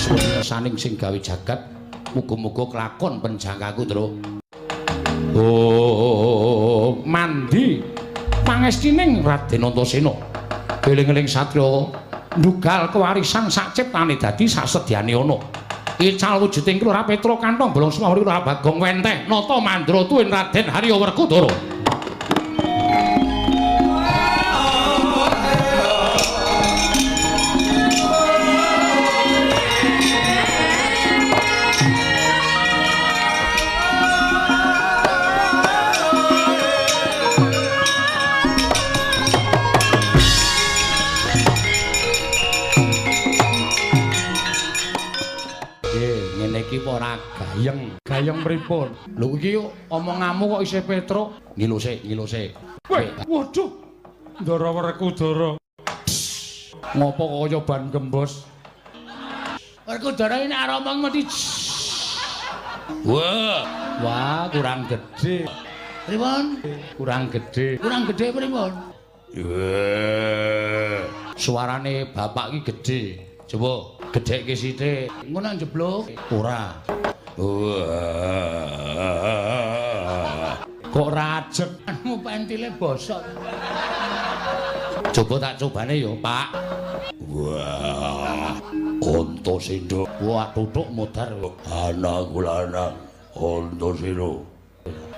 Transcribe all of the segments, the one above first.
Suwun ngersaning sing gawe jagat. Muga-muga kelakon penjangkaku, Truk. Oh, mandi pangestining Raden Antasena. Eling-eling satriya ndugal kewarisan sak ciptane dadi sasedyane ana. Ical wujuding Kelurahan Petruk kantong bolong semawuri Kelurahan Bagong wenteh nata mandra tuwin Raden Harya Werkudara. Ora gayeng. Gayeng pripun? Lho iki omonganmu kok isih Petruk. Ngilo sik, ngilo sik. Weh, waduh. Ndara Werkudara. Ngopo kaya ban gembos? Werkudara ini nek omong mesti. Wah, wah kurang gedhe. Pripun? Kurang gedhe. Kurang gedhe pripun? Wah. Suarane bapak iki gedhe. Coba gedhekke sithik. Ngono nek njeblok ora. Kok rajek anu pentile bosok. Coba tak cobane ya, Pak. Wah. Antasena. Wah, tutuk modar. Anakku lanang Antasena.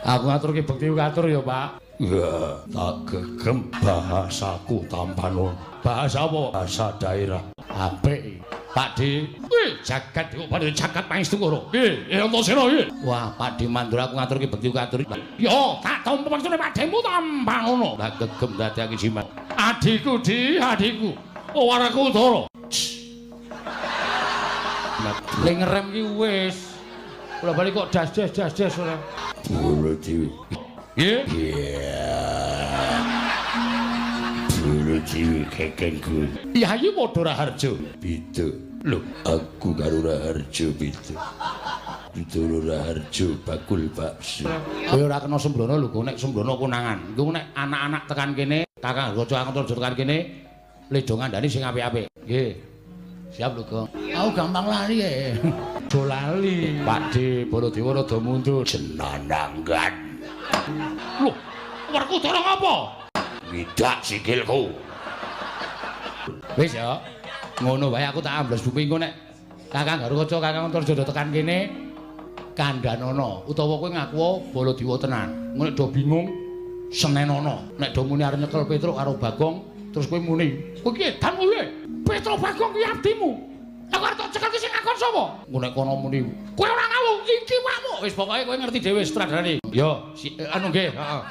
Aku ngaturke bekti katur ya, Pak. Ya, tak gegem bahasaku tampano. Bahasa apa? Bahasa daerah. Apik. Pak Di. Wih, jagat kok padha jagat pangestu karo. Nggih, Antasena iki. Wah, Pak Di Mandura aku ngaturke bekti katur. Ya, tak tampa pangestune Pak Demu tampanono. Tak gegem dadi jimat. Adikku, Di, adikku. Oh, Werkudara. Le ngerem ki wis. Kula bali kok das-das das-das ora. Bolo dewi. Nggih. Iya. Bolo dewi kekengku. Yayi padha Raharjo. Beda. Lho, aku karo Raharjo beda. Beda Raharjo bakul bakso. Kowe ora kena sembrono lho, nek sembrono konangan. Iku nek anak-anak tekan kene, Kakang Raja Antarja tekan kene, ledo ngandani sing apik-apik. Nggih. Siap lho, Gong. Aku gampang lali e. Do lali. Pak De Baladewa rada mundur. Jenananggan. Lho, Werkudara ngapa? Ngidak sikilku. Wis ya. Ngono wae aku tak ambles bumi engko nek Kakang Garukaca, Kakang Antarja tekan kene kandhanono utawa kowe ngaku Baladewa tenan. Engko nek do bingung senenono. Nek do muni arep nyekel Petruk karo Bagong, terus kowe muni, "Kowe iki edan kowe. Petruk Bagong kuwi abdimu." Aku arep tak cekel ki sing ngakon sapa? Engko nek kono muni, "Kowe ora ngawur, iki wamu." Wis pokoke kowe ngerti dhewe sutradarane. Yo, anu nggih, heeh.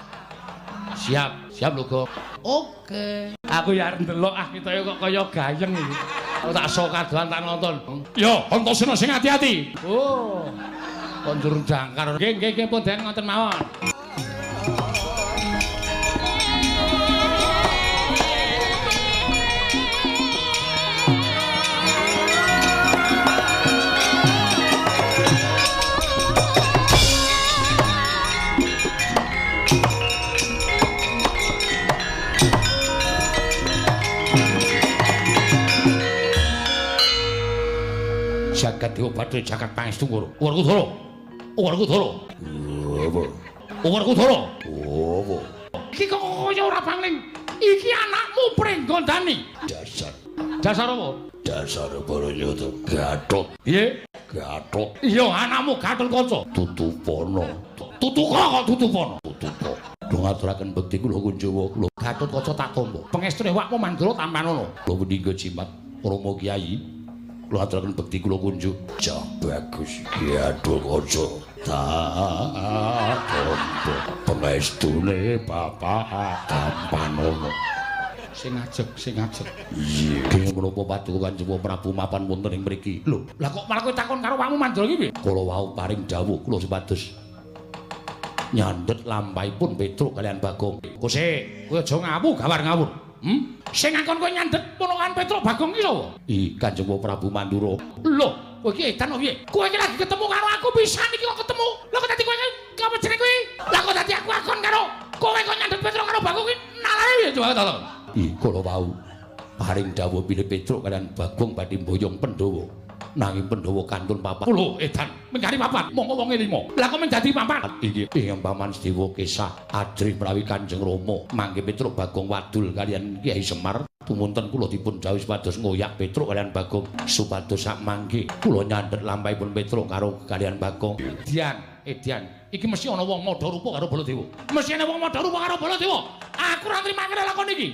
Siap, siap lho, Gong. Oke. Aku ya arep ndelok ah ketoke kok kaya gayeng iki. Aku tak sok kadoan tak nonton. Yo, Antasena sing ati-ati. Oh. Kok njur jangkar. Nggih, nggih, nggih pun den ngoten mawon. Jagat Dewa Bathara jagat pangestu karo. Werkudara. Werkudara. Apa? Werkudara. Apa? Iki kok kaya ora pangling. Iki anakmu Pringgondani. Dasar. Dasar apa? Dasar Baranyata Gatot. Piye? Gatot. Iya, anakmu Gatotkaca. Tutupono. Tutuka kok tutupono. Tutupa. Kula ngaturaken bekti kula Kunjawa. Kula Gatotkaca tak tampa. Pengestune awakmu Mandura tampanono. Kula meningga jimat Rama Kyai. Kula aturaken bekti kula kunjuk. Cah bagus Gatotkaca. Tak tampa pengestune bapak tampanono. Sing ajeg, sing ajeg. Iya. Kenging menapa paduka Kanjeng Prabu mapan wonten ing mriki? Lho, lah kok malah kowe takon karo awakmu Mandura iki piye? Kula wau paring dawuh kula supados nyandhet lampahipun Petruk kalian Bagong. Kose, kowe aja ngawu gawar ngawur. Sing ngakon kowe nyandhet ponakan Petruk Bagong iki sapa? Ih, Kanjeng Prabu Mandura. Lho, kowe iki edan kok piye? Kowe iki lagi ketemu karo aku pisan iki kok ketemu. Lho kok dadi kowe iki apa jenenge kowe? Lah kok dadi aku akon karo kowe kok nyandhet Petruk karo Bagong iki nalane piye coba to? Ih, kula wau paring dawuh bilih Petruk kalian Bagong badhe mboyong Pandhawa. Nanging Pandhawa kantun papat. Lho, edan, mengkari papat, mongko wonge 5. Lah kok menjadi papat? Iki ing Paman Sedewa Kesah ajrih menawi Kanjeng Rama mangke Petruk Bagong wadul kaliyan Kyai Semar tumunten kula dipun dhawuhi supados ngoyak Petruk kaliyan Bagong supados sak mangke kula nyandhet lampahipun Petruk karo kaliyan Bagong. Edian, edian, iki mesti ana wong madha rupa karo Baladewa. Mesti ana wong madha rupa karo Baladewa. Aku ora nrimake lakon iki.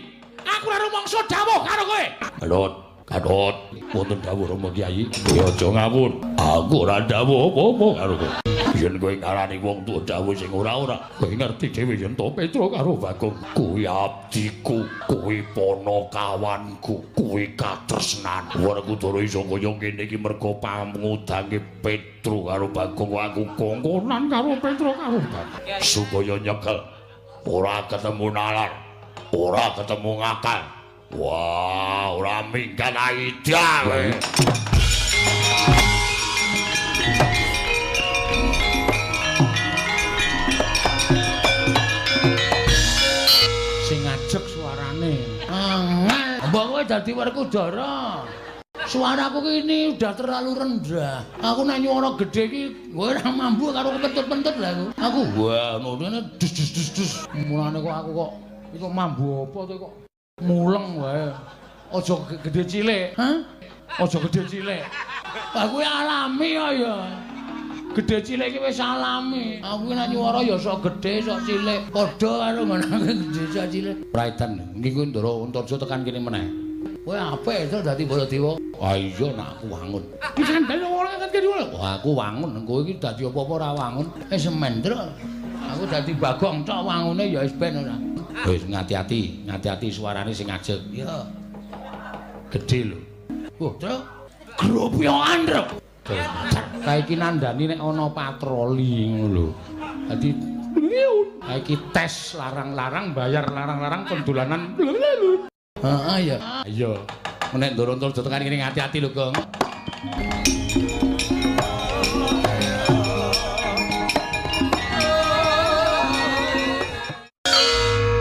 Aku ora rumangsa dawuh karo kowe. Gadot, Gadot, wonten dawuh Rama Kyai. Ya aja ngawur. Aku ora dawuh apa-apa karo kowe. Yen kowe ngarani wong tuwa dawuh sing ora-ora, kowe ngerti dhewe yen to Petruk karo Bagong kuwi abdiku, kuwi panakawanku, kuwi katresnan. Werkudara iso kaya ngene iki mergo pangudange Petruk karo Bagong, aku kongkonan karo Petruk karo Bagong supaya nyekel ora ketemu nalar, ora ketemu ngakal. Wah, ora minggat aida kowe. Sing ngajek suarane. Angel. Mbok kowe dadi Werkudara. Suaraku ki ini udah terlalu rendah. Aku nek nyuara gedhe iki kowe ora mambu karo kepentut-pentut lah aku. Aku wah ngene dus dus dus dus. Mulane kok aku kok iki mambu apa to kok muleng wae. Aja gedhe cilik. Hah? Aja gedhe cilik. Aku alami kok ya. Gedhe cilik iki wis alami. Aku nek nyuara ya sok gedhe sok cilik. Padha karo ngono gedhe sok cilik. Praitan iki kuwi Ndara Antarja tekan kene meneh. Kowe apik to dadi Baladewa. Ah iya nek aku wangun. Iki sandal ora kan kene. Wah aku wangun, kowe iki dadi apa-apa ora wangun. Wis mendro. Aku dadi Bagong tok wangune ya wis ben ora. Wis ngati-ati, ngati-ati suarane sing ngajeg. Ya. Gedhe lho. Wah, Truk. Gropyokan, Truk. Kae iki nandani nek ana patroli ngono lho. Dadi kae iki tes larang-larang, bayar larang-larang pendolanan. Heeh ya. Iya. Nek Ndara Antarja tekan kene ngati-ati lho, Gong.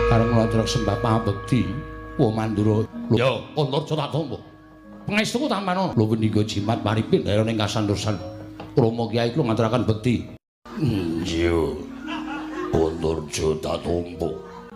Kareng mlatrek sembah pabekti, wa Mandura. Yo, Antarja tak tampa. Pangestuku tampano. Lho punika jimat paripin daerah ing kasantosan. Rama Kyai kula ngaturaken bekti. Iya. Antarja tak tampa.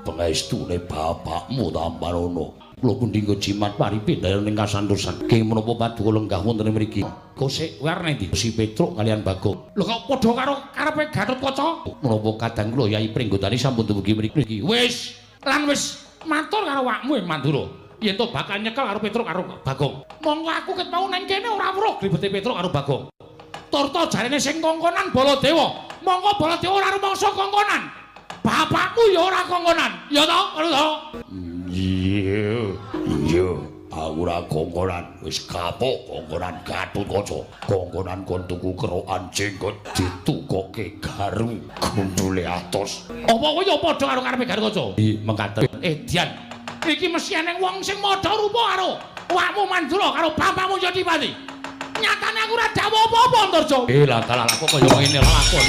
Pangestune bapakmu tampanono. Kula punika jimat paripin daerah ing kasantosan. Kenging menapa paduka lenggah wonten mriki? Kosek warne ndi? Si Petruk kalian Bagong. Lho kok padha karo karepe Gatotkaca? Menapa kadang kula Yai Pringgotani sampun dumugi mriki. Wis, lan wis matur karo awakmu Mandura. Yen to bakal nyekel karo Petruk karo Bagong. Monggo aku ket mau nang kene ora weruh glibete Petruk karo Bagong. Turta jarene sing kongkonan Baladewa. Monggo Baladewa ora rumangsa kongkonan. Bapakmu ya ora kongkonan. Ya to, ngono to? Iya. Iya, aku ora kongkonan. Wis kapok kongkonan Gatotkaca. Kongkonan kon tuku kerokan jenggot ditukoke garu gundule atos. Apa kowe ya padha karo karepe Gatotkaca? Iya, mekaten. Edian. Iki mesti eneng wong sing madha rupa karo awakmu Mandura karo bapakmu Jatipati. Nyatane aku ora dawuh apa-apa Antarja. Lah dalah kok kaya ngene lakon.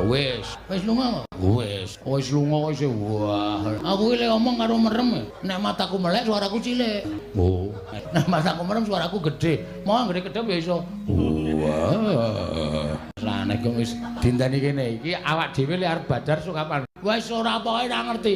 Wis, wis lunga. Wis, wis lunga wis. Wah, aku iki omong karo merem. Nek mataku melek suaraku cilik. Oh, nek mataku merem suaraku gedhe. Mau anggere gedhe ya iso. Wah. Lah nek wis dinteni kene iki awak dhewe lek arep badar sukapan. Wis ora pokoke ora ngerti.